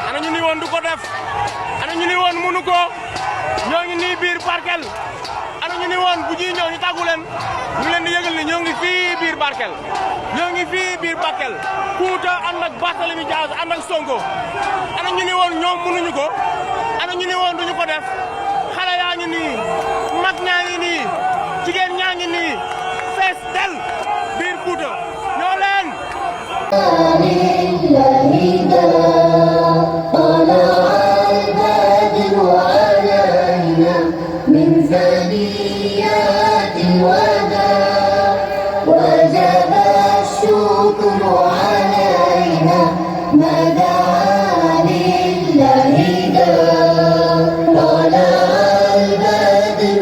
ana ñu ni woon du ko def ana ñu ni woon mënu ko ñoo ngi nii biir Bakel ana ñu ni woon bu ñuy ñëw ñu tàggu leen ñu leen di yëgal ni ñoo ngi fii biir Bakel ñoo ngi fii biir Bakel Fouta ànd ak Barthélémy Dias ànd ak Sonko ana ñu ni woon ñoom mënuñu ko ana ñu ni woon duñu ko def xale yaa ngi nii mag ñaa ngi nii jigéen ñaa ngi nii fees del biir Fouta ñoo leen من ثنيات الوداع وجب الشكر علينا ما دعا لله داع طلع البدر